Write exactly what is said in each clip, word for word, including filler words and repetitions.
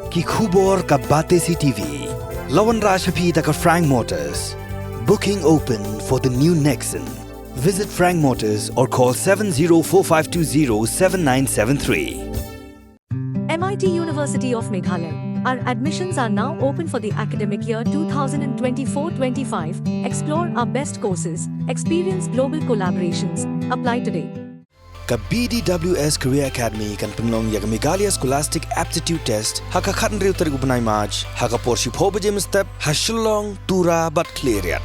Ki khubor ka Batesi T V. La wanrah sha phi da ka Frank Motors. Booking open for the new Nexon. Visit Frank Motors or call seven zero four five two zero seven nine seven three. M I T University of Meghalaya. Our admissions are now open for the academic year twenty twenty-four twenty-five. Explore our best courses, experience global collaborations. Apply today. Ka B D W S Career Academy kan pynlong ïa ka Meghalaya Scholastic Aptitude Test ha ka khathynriew tarik u bnai March ha ka por shiphew baje mynstep ha Shillong, Tura bad Khliehriat.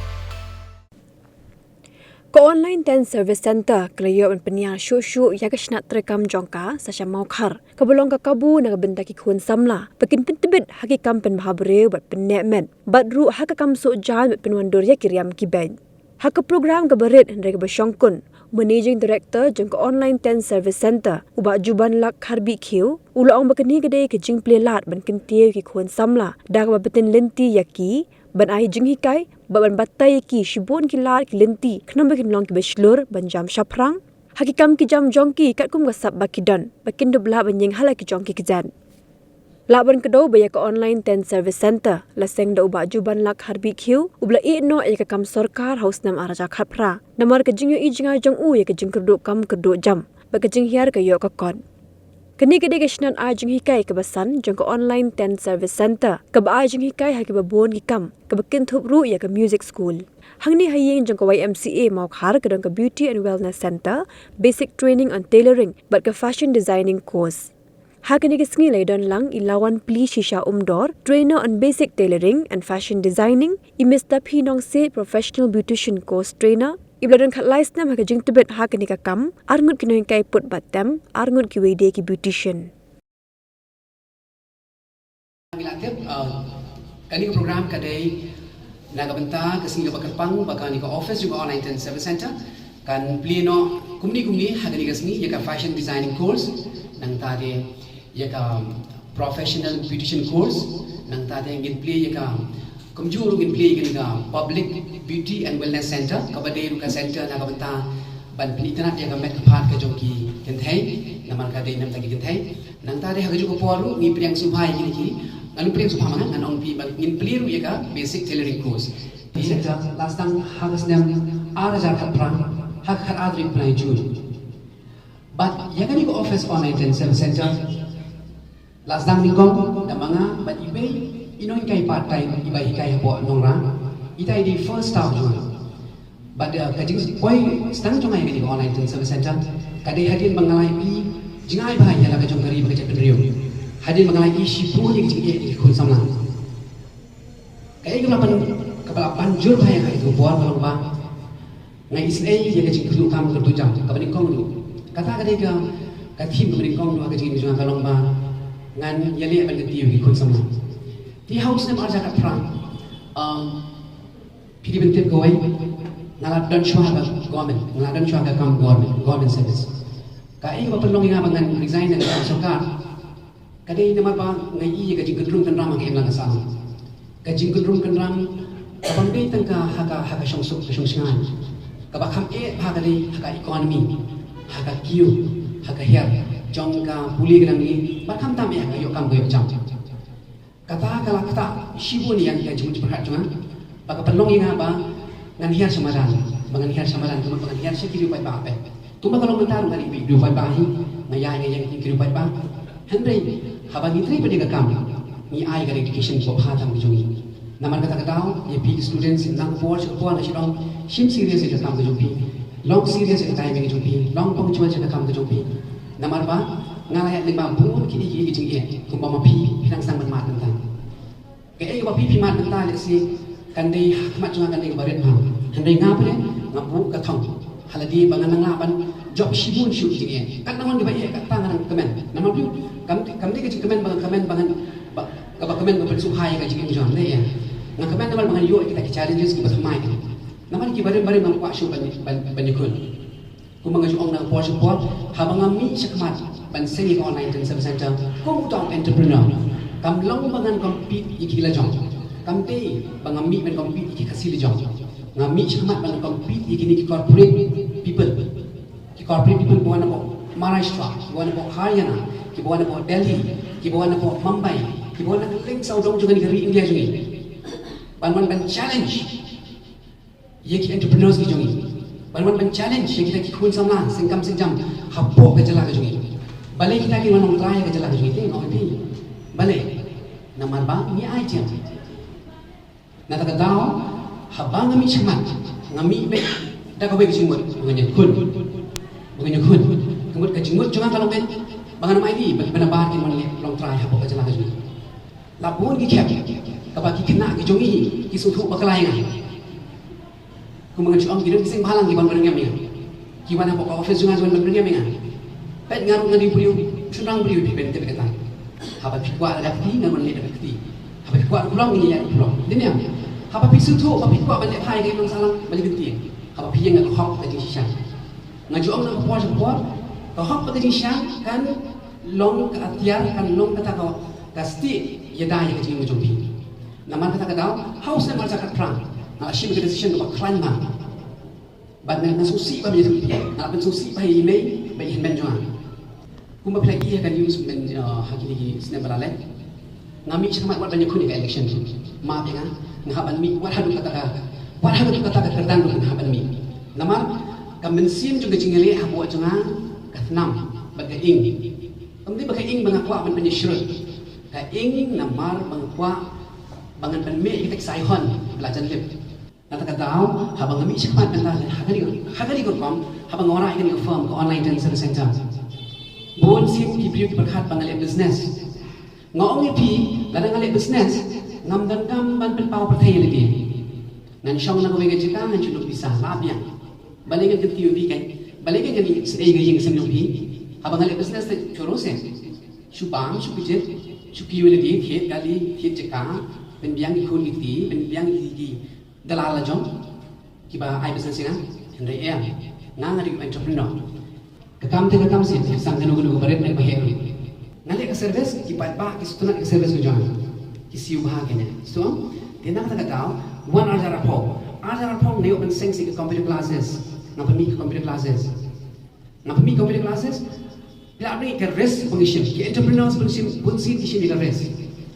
Ka Online ten Service Centre ka la ïoh ban pynïar shuh shuh ïa ka shnat treikam jong ka sa sha Mawkhar, kaba long ka kabu na ka bynta ki khun samla ba kin pyntbit ha ki kam pynbha briew bad pynneh met, bad ruh ha ka kam soh jaiñ bad pynwandur ïa ki riam ki beit. Ha ka program kaba rit hynrei kaba shongkun, Managing Director jong ka Online ten Service Centre, u Bah Jubanlak Kharbih Khiew, u la ong ba kane ka dei ka jingplie lad ban kyntiew ïa ki khun samla da kaba btin lynti ïa ki, ban ai jinghikai bad ban batai ïa ki shibun ki lad ki lynti khnang ba kin long kiba shlur ban jam shaphrang ha ki kam ki jam jong ki katkum ka sap ba ki don, ba kin dup lah ban ïeng ha la ki jong ki kjat. Lah ban kdew ba ïa ka Online ten Service Centre la seng da u Bah Jubanlak Kharbih Khiew, uba la ïeh noh ïa ka kam sorkar ha u snem ar hajar khatphra, namar ka jingïohi jngai jong u ïa ka jingkyrduh kam kyrduh jam bad ka jinghiar ka ïoh ka kot. Kane ka dei ka shnat ai jinghikai kaba san jong ka Online ten Service Centre, kaba ai jinghikai ha kiba bun ki kam, kaba kynthup ruh ïa ka music school. Hangne ha ïing jong ka Y M C A Mawkhar ka don ka Beauty and Wellness Centre, Basic Training on Tailoring bad ka Fashion Designing Course. Ha kane ka sngi la ïadon lang i Lawan Pli Shisha Umdor, Trainer on Basic Tailoring and Fashion Designing, i Mister P Nongsiej, Professional Beautician Course Trainer, iba la don khatlai snem ha ka jingtbit ha kane ka kam, arngut ki nonghikai pud bad tem, arngut kiwei de ki beautician. Ngi la tip, uh, kane ka program ka dei na ka bynta ka sngi kaba kyrpang ba kane ka office jong ka Online ten Service Centre kan plie noh kumne kumne ha kane ka sngi ïa ka fashion designing course, nangta de ïa ka professional beautician course, nangta de ngin plie ïa ka, kumjuh ruh ngin plie ïa ka public beauty and wellness centre, kaba dei ruh ka centre na ka bynta ban pynitynnad ïa ka met ka phad ka jong ki kynthei, namar ka dei na ka bynta ki kynthei. Nangta de ha kajuh ka por ruh ngi pdiang sngewbha ïa kine ki, ngan pdiang sngewbha ma nga, ngan ong phi ba ngin plie ruh ïa ka basic tailoring course. Centre la sdang ha ka snem ar hajar khatphra, ha ka khatar tarik bnai June. Bad ïa kane ka office Online ten Service Centre la sdang nyngkong da ma nga bad iwei i nonghikai part time iba hikai hapoh Nongrah. Ita i dei first staff jong nga. Bad, uh, ka jingpoi sdang jong nga ïa kane ka Online ten Service Centre ka dei hadien ba nga la ïohi jngai bha ïa la ka jong ka ri bad ka jaitbynriew. Hadien ba nga la ïohi shibun ïa ka jingeh ïa ki khun samla. Kaei kaba la ban, kaba la ban jur bha ïa nga ïa ka por ka long ba nga isynei ïa ka jingkyrduh kam kyrduh jam kaba nyngkong ruh. Kata ka dei ka, ka theme kaba nyngkong ruh ha ka jingim jong nga ka long ba ngan ïaleh ban kyntiew ïa ki khun samla. Te ha u snem ar hajar khatphra, um, phi dei ban tip kawei, nga la don shuwa ha ka government, nga la don shuwa ha ka kam government, government service. Kaei kaba pynlong ïa nga ba ngan resign na ka kam sorkar ka dei namar ba nga ïohi ïa ka jingkyndrum kyndram ha ka imlang ka sahlang. Ka jingkyndrum kyndram kabym dei tang ka ha ka, ha ka shongsuk ka shongshngaiñ. Kaba kham eh bha ka dei ha ka economy, ha ka kiew, ha ka hiar jong ka pule ka nongri, bad khamtam eh ha ka ïoh kam ka ïoh jam. Kata ka la ktah shibun ïa ka jingmut jingpyrkhat jong nga. Ba ka pynlong ïa nga ba ngan hiar sha madan, ba ngan hiar sha madan, ka mut ba ngan hiar sha ki riew paidbah peit. Kumba ka long mynta ruh nga dei u riew paidbah hi, nga ïaid nga ïeng ki riew paidbah. Hynrei haba ngi trei pat ïa ka kam, ngi ai ka dedication kaba bha tam ka jong ngi. Namar kata ka daw ïa phi ki students, nang ka por sha ka por nga shu ong, shim serious ïa ka kam ka jong phi. Long serious ïa ka timing ka jong phi, long punctual ïa ka kam ka jong phi. Namar ba nga la ïoh lyngba bun kiei kiei ki jingeh kumba ma phi, phi dang sdang ban mad mynta. Kaei kaba phi phi mad mynta lehse kan dei ha khmat jong nga kan dei kaba rit bha. Hynrei nga phi, nga buh ka thong ha lade ba ngan nang lah ban jop shibun shuh ki jingeh. Katno ngan dei ba eh, kata nga nang kmen. Namar phi, kam, kam dei ka jingkmen ba ngan kmen ba ngan, ba, kaba kmen ba pynsngewbha ïa ka jingim jong nga, ym dei eh. Nga kmen namar ba ngan ïoh ïa kita ki challenges kiba thymmai. Namar kiba rit barim nga kwah shuh ban, ban, ban ïakhun. Kumba nga ju ong na ka por sha ka por, haba nga mih shakhmat ban seng ïa ka Online ten Service Centre kum uta u entrepreneur, kam long ba ngan compete ïa ki la jong. Kam dei ba nga mih ban compete ïa ki Khasi la jong. Nga mih shakhmat ban compete ïa kine ki corporate people. Ki corporate people kiba wan napoh Maharashtra, kiba wan napoh Haryana, kiba wan napoh Delhi, kiba wan napoh Mumbai. Ki wan na ka lyngsawdong jong kane ka ri India jong ngi ban wan ban challenge ïa ki entrepreneurs ki jong ngi, ban wan ban challenge ïa kita ki khun samla seng kam seng jam hapoh ka jylla ka jong ngi. Balei kita ki wan long trai ïa ka jylla ka jong ngi? Te nga ong ïa phi, balei? Namar ba ngi ai jingïarap. Na kata ka daw, haba nga mih shakhmat, nga mih beit da kawei ka jingmut ba ngan ïakhun, ba ngan ïakhun. Ka mut, ka jingmut jong nga ka long beit ba ngan ym aiti ba ki ban nabar kin wan leh long trai hapoh ka jylla ka jong ngi. La bun ki khep kaba ki khynnah ki jong ngi ki sngewthuh bakla ïa nga. Kumba ngan shu ong, ki don ki seng bhalang ki wan ban rem ïa nga. Ki wan hapoh ka office jong nga, ki wan ban pynrem ïa nga. Peit, nga ruh nga dei u briew, shynrang briew, phi, ban tip kata. Haba phi kwah da ka kti, ngan wan leh da ka kti. Haba phi kwah da ka pulom, ngan ïa da ka pulom. Dei ne em? Haba phi sngewthuh ba phi kwah ban leh phai ka imlang sahlang, balei phin kti? Haba phi ïeng da ka hok, ka jingshisha. Nga ju ong na ka por sha ka por, ka hok bad ka jingshisha kan long ka atiar, kan long kata ka, ka stieh ïada ïa ka jingim jong phi. Namar kata ka daw, ha u snem ar hajar khatphra nga la shim ka decision kaba khlaiñ bha. Bad nga, nga sngewsih bha ïa i mei, nga la pynsngewsih bha ïa i mei bad i hynmen jong nga. Kumba phi la ïohi ha ka news mynta, uh, ha kine ki snem ba la leit, nga mih shakhmat wat ban ïakhun ïa ka election. Map ïa nga, nga hap ban mih wat haduh kata ka, wat haduh kata ka kyrdan ruh nga hap ban mih. Namar ka mynsiem jong ka jingïaleh hapoh jong nga ka thnam bad ka ing. Kam dei ba ka ing ba nga kwah ban pynïasyrut. Ka ing namar ba nga kwah ba ngan pynmih ïa kita ki saihon ba la jan lip. Na kata ka daw, haba nga mih shakhmat mynta ha kane, ha kane ka rukom, haba nga wanrah ïa kane ka firm, ka online training service center, bun sien ki briew ki pyrkhat ba nga leh business. Nga ong ïa phi, lada nga leh business, ngam donkam ban pynpaw pyrthei ïa lade. Ngan shong na kawei ka jaka, ngan shu lum pisa, la biang. Balei ngan kyntiew ïa phi kein? Balei kein ngan sdei ka ïing ka sem jong phi? Haba nga leh business te, shu rung seh, shu bam, shu kjit, shu kiew ïa lade, thied kali, thied jaka, pynbiang ki khun ki kti, pynbiang ki, ki dalal la jong kiba ai business ïa nga. Hynrei em, nga, nga dei u entrepreneur. Ka kam te ka kam sien, ka sang kano kano kaba rit ne ba heh ruh. Nga leh ka service, ki paidbah ki sngewtynnat ïa ka service ka jong nga. Ki siew bha kein. So, te na kata ka daw, wan ar hajar arphew. Ar hajar arphew nga ïoh ban seng sha ka computer classes. Nga pynmih ka computer classes. Nga pynmih computer classes. Phi la ïohi ka risk ba ngi shim, ki entrepreneurs ba ngi shim, bun sien ki shim ïa ka risk.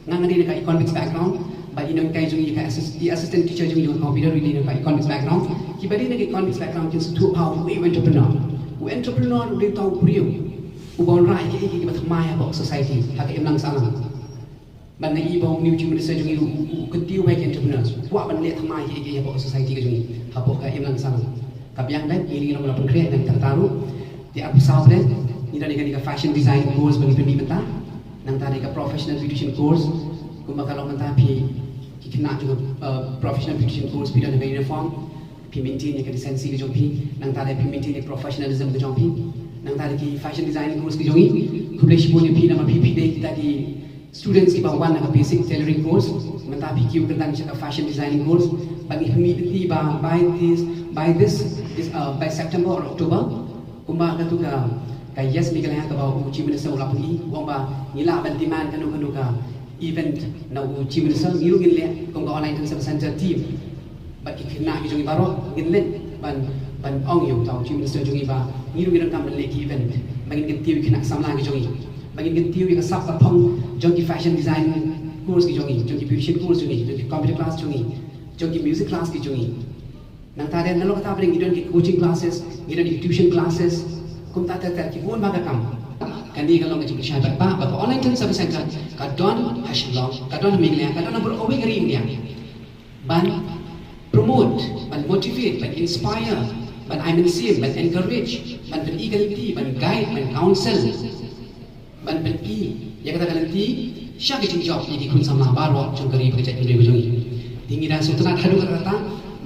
Nga, nga dei na ka economics background, bad i nonghikai jong ngi, ka assist-, i assistant teacher jong ngi jong ka computer, i dei na ka economics background. Kiba dei na ka economics background kin sngewthuh ba u, u entrepreneur, u entrepreneur u dei uta u briew uba wanrah ïa kiei kiei kiba thymmai hapoh society, ha ka imlang sahlang. Bad nga i ba une u Chief Minister jong ngi u, u, u kyntiew bha ïa ki entrepreneurs, u kwah ban leh thymmai ïa kiei kiei hapoh society ka jong ngi, hapoh ka imlang sahlang. Ka biang beit, ngi, ngi long la pynkhreh, nangta ruh, te arphew saw beit, ngi don ïa kane ka fashion design course ba ngi pynmih mynta. Nangta dei ka professional beautician course, kumba ka long mynta, phi, ki khynnah jong, uh, professional beautician course, phi don ïa ka uniform, phi maintain ïa ka decency ka jong phi. Nangta dei phi maintain ïa ka professionalism ka jong phi. Nangta dei ki fashion design course ki jong ngi. Khublei shibun ïa phi namar phi, phi dei kita ki students kiba wan na ka basic tailoring course, mynta phi kiew kyrdan sha ka fashion designing course. Bad ngi pynmih lynti ba by this, by this, this, uh, by September or October, kumba katto ka, ka Yes Meghalaya kaba u Chief Minister u la pyni, u ong ba ngi lah ban demand kano kano ka event na u Chief Minister, ngi ruh ngin leh kum ka online consumer center team. Bad ki khynnah ki jong ngi baroh ngin leit ban, ban ong ïa uta u Chief Minister jong ngi ba ngi ruh ngi donkam ban leh ki event ba ngin kyntiew ïa ki khynnah samla ki jong ngi, ba ngin kyntiew ïa ka sap ka phong jong ki fashion design course ki jong ngi, jong ki beautician course jong ngi, jong ki computer class jong ngi, jong ki music class ki jong ngi. Nangta de nalor kata pat ngi don ki coaching classes, ngi don ki tuition classes, kumta ter ter, ki bun bha ka kam. Kane ka long ka jingpynshai paidbah ba ka online training service center ka don ha Shillong, ka don ha Meghalaya, ka don ha baroh kawei ka ri India. Ban promote, ban motivate, ban inspire, ban ai mynsiem, ban encourage, ban pyni ka lynti, ban guide, ban counsel, ban pyni ïa kata ka lynti sha ka jingjop ïa ki khun samla baroh jong ka ri bad ka jaitbynriew ka jong ngi. Te ngi dang sngewtynnat haduh katta katta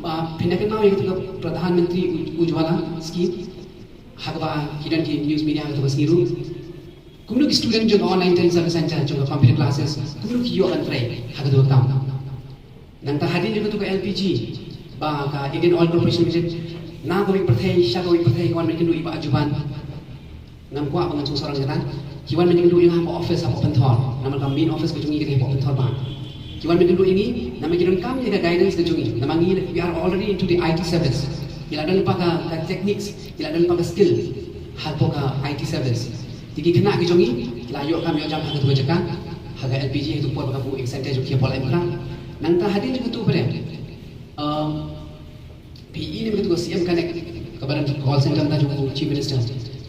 ba phin da kynmaw ïa kata ka Pradhan Mantri Uj-, Ujjwala scheme, ha kaba ki don ki news media ha kaba sngi ruh. Kumno ki student jong ka online training service center, jong ka computer classes, kumno ki ïoh ban trei ha kata ka kam. Nangta hadien jong katu ka L P G ba ka Indian Oil Corporation Limited, na kawei ka pyrthei sha kawei ka pyrthei, ka wan ban kynduh ïa i Bah Juban. Ngam kwah ba ngan sngewsarong ïa kata. Ki wan ban kynduh ïa nga hapoh office hapoh Pynthor, namar ka main office ka jong ngi ka dei hapoh Pynthor ba. Ki wan ban kynduh ïa ngi namar ki donkam ïa ka guidance ka jong ngi, namar ngi, we are already into the I T service. Ngi la don lypa ka, ka techniques, ngi la don lypa ka skill hapoh ka I T service. Te ki khynnah ki jong ngi ki la ïoh kam ïoh jam ha katu ka jaka, Ha ka L P G ha tu por ba ka buh ïa ka center jong ki ha Pawlai Mukhrah. Nangta hadien jong ka tu pyrshah. Um, phi i ne em ka tu ka C M Connect kaba don call center mynta jong u Chief Minister.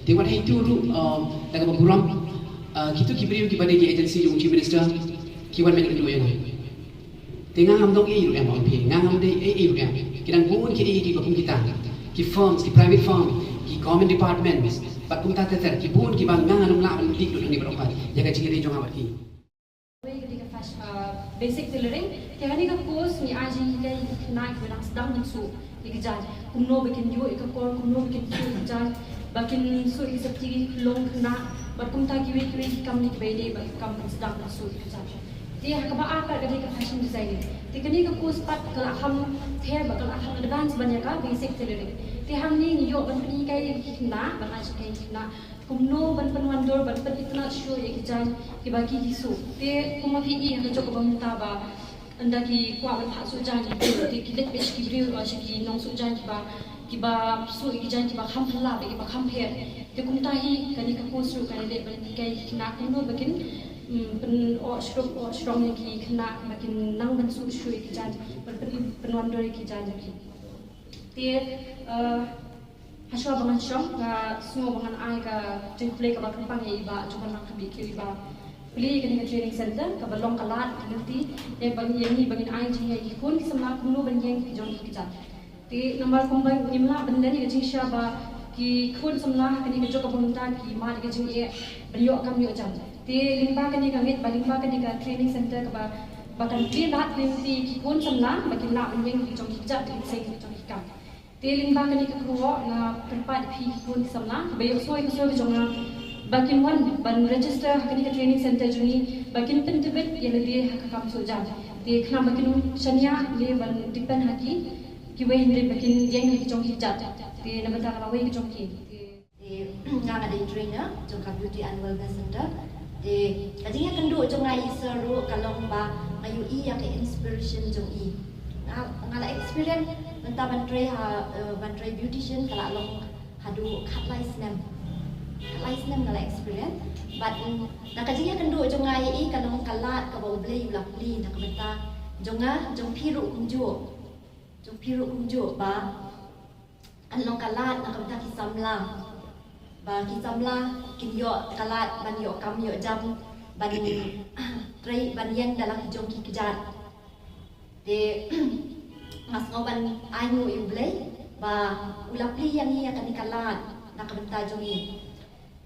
Te wat ha itu ruh, um, da kaba burom, uh, kitu ki briew kiba dei ki agency jong u Chief Minister ki wan ban ïakynduh ïa nga. Te nga ngam dong ei ruh em ong phi, nga ngam dei ei ei ruh em. Ki dang bun ki ei ki ba kum kita. Ki firms, ki private firm, ki government departments, bad kumta ter ter, ki bun kiba nga ngam lah ban dik lut hangne bad ong ïa ka jingïadei jong nga bad ki. Wei ka dei ka fash-, ah, basic tailoring. Te kane ka course ngi ai jinghikai ïa ki khynnah kiba dang sdang ban suh ïa ki jaiñ. Kumno ba kin ïoh ïa ka kol, kumno ba kin suh ïa ki jaiñ, ba kin suh ïa ki sopti ki khyllung khynnah, bad kumta kiwei kiwei ki kam kiba ïadei bad ka kam ban sdang ban suh ïa ki jaiñ. Te ha kaba ar pat ka dei ka fashion designing. Te kane ka course pat ka la kham ther bad ka la kham advance ban ïa ka basic tailoring. Te hangne ngi ïoh ban pynhikai ïa ki khynnah, ban ai jinghikai ïa ki khynnah kumno ban pynwandur, ban pynitynnad shuh ïa ki jaiñ kiba ki ki suh. Te kumba phi i ha ka jong kaba mynta ba ynda ki kwah ban phah suh jaiñ, te ki leit beit sha ki briew, sha ki nongsuh jaiñ kiba, kiba suh ïa ki jaiñ kiba kham phylla bad kiba kham pher. Te kumta hi kane ka course ruh ka leit ban hikai ïa ki khynnah kumno ba kin, mm, pyn-oh shrong, oh shrong ïa ki khynnah ba kin nang ban suh shuh ïa ki jaiñ, ban pyn-, pynwandur ïa ki jaiñ jong ki. Te, eh, hashwa ba ngan shong, nga sngew ba ngan ai ka jingkhublei kaba kyrpang ïa i Bah Jobanrah Khambi Kiew, i ba plie ïa kane ka training center kaba long ka lad ka lynti ïa ba, ïa ngi ba ngin ai jinghikai ïa ki khun ki samla kumno ban ïeng ki jong ki kjat. Te namar kumba ngim lah ban len ïa ka jingshisha ba ki khun samla ha kane ka juk kaba mynta ki mad ïa ka jingeh ban ïoh kam ïoh jam. Te lyngba kane ka ngeit ba lyngba kane ka training center kaba, ba kan plie lad lynti ki khun samla ba kin lah ban ïeng ki jong ki kjat, ki seng ki jong ki kam. Te lyngba kane ka kyrwoh nga kyrpad ïa phi ki khun ki samla ba ïoh sngewsih ka sngewsih ka jong nga ba kin wan ban register ha kane ka training center jong ngi, ba kin pyntbit ïa lade ha ka kam suh jaiñ. Te khnang ba kin shaniah leh ban depend ha ki kiwei hynrei ba kin ïeng ha ki jong ki kjat. Te na bynta ka lawei ka jong ki. Te Te nga, nga dei trainer jong ka Beauty and Wellness Center. Te ka jingïakynduh jong nga ïa i sir ruh ka long ba nga ïohi ïa ka inspiration jong i. Nga, nga la experience mynta ban trei ha, eh, ban trei beautician ka la long haduh khatlai snem. Khatlai snem nga la experience. Bad, mm, na ka jingïakynduh jong nga ïa i ka long ka lad kaba U Blei u la plie na ka bynta jong nga, jong phi ruh kumjuh. Jong phi ruh kumjuh ba kan long ka lad na ka bynta ki samla. Ba ki samla kin ïoh ka lad ban ïoh kam ïoh jam, ban trei ban ïeng da la ki jong ki kjat. Te nga sngew ban ai nguh ïa U Blei ba u la plie ïa ngi ïa kane ka lad na ka bynta jong ngi.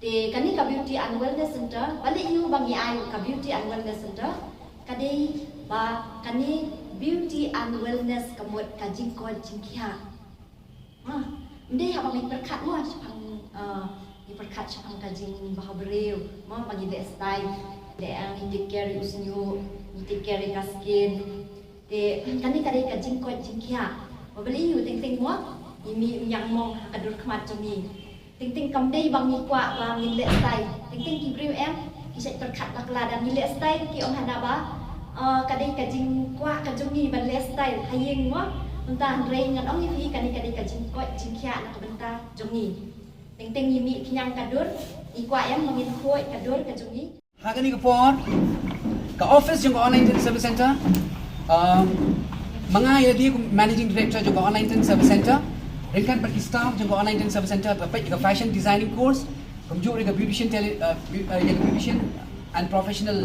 Te kane ka Beauty and Wellness Center, balei ïa u ba ngi ai ka Beauty and Wellness Center? Ka dei ba kane Beauty and Wellness ka mut ka jingkoit jingkhiah. Ha, ym dei haba ngi pyrkhat mo shaphang, eh, ngi pyrkhat shaphang ka jingbhabriew mo, ba ngi leh style, leh, eh, ngi take care ïa u shñiuh, ngi take care ïa ka skin. Te kane ka dei ka jingkoit jingkhiah. Ba balei ïa u teng teng mo ngi mih ñiang mong ha ka dur khmat jong ngi. Teng teng kam dei ba ngi kwah ba ngin leh style. Teng teng ki briew em ki shait pyrkhat bakla, da ngi leh style ki ong hana ba, eh, ka dei ka jingkwah ka jong ngi ban leh style ha ïing mo. Mynta hynrei ngan ong ïa phi kane ka dei ka jingkoit jingkhiah na ka bynta jong ngi. Teng teng ngi mih khñiang ka dur, ngi kwah em ba ngin khuid ka dur ka jong ngi. Ha kane ka por, ka office jong ka Online Internet Service Center, um, ma nga ïa lade kum Managing Director jong ka Online Internet Service Center, ryngkat bad ki staff jong ka Online Internet Service Center, ba peit ïa ka fashion designing course, kumjuh ruh ïa ka beautician tele-, uh, beau-, uh, ïa ka beautician and professional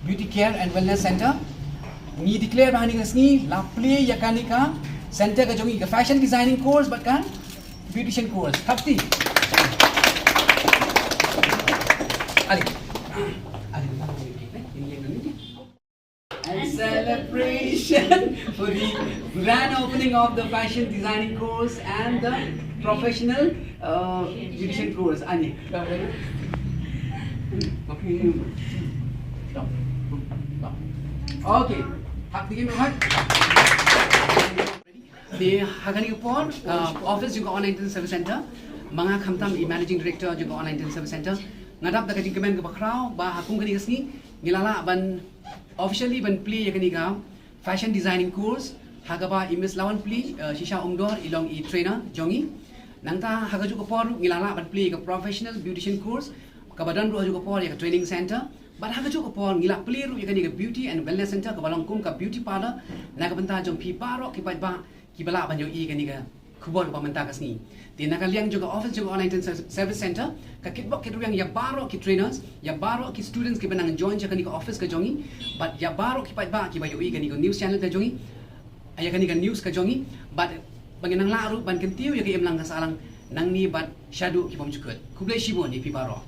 beauty care and wellness center. Ngi declare ba ha kane ka sngi la plie ïa kane ka center ka jong ngi, ka fashion designing course bad ka beautician course. Khapti. Ali. Ali. And celebration for the grand opening of the fashion designing course and the professional, uh, beautician course. Ani. Okay. Khapti ki. Te ha kane ka por, uh, office jong ka Online Internet Service Center, ma nga khamtam i Managing Director jong ka Online Internet Service Center, nga dap da ka jingkmen kaba khraw ba ha kum kane ka sngi ngi la lah ban officially ban plie ïa kane ka fashion designing course, ha kaba i Miss Lawan Plie, uh, Shisha Umdor i long i trainer jong ngi. Nangta ha kajuh ka por ngi la lah ban plie ïa ka professional beautician course, kaba don ruh ha kajuh ka por ïa ka training center. Bad ha kajuh ka por ngi la plie ruh ïa kane ka beauty and wellness center kaba long kum ka beauty parlor na ka bynta jong phi baroh ki paidbah kiba lah ban ïohi ïa kane ka khubor kaba mynta ka sngi. Te na ka liang jong ka office jong ka online training service center, ka kitbok kitrwiang ïa baroh ki trainers, ïa baroh ki students kiba nang join sha kane ka office ka jong ngi, bad ïa baroh ki paidbah kiba ïohi ïa kane ka news channel ka jong ngi, ïa kane ka news ka jong ngi, bad ba ngin nang lah ruh ban kyntiew ïa ka imlang ka sahlang nangne bad shaduh ki bymjukut. Khublei shibun ïa phi baroh.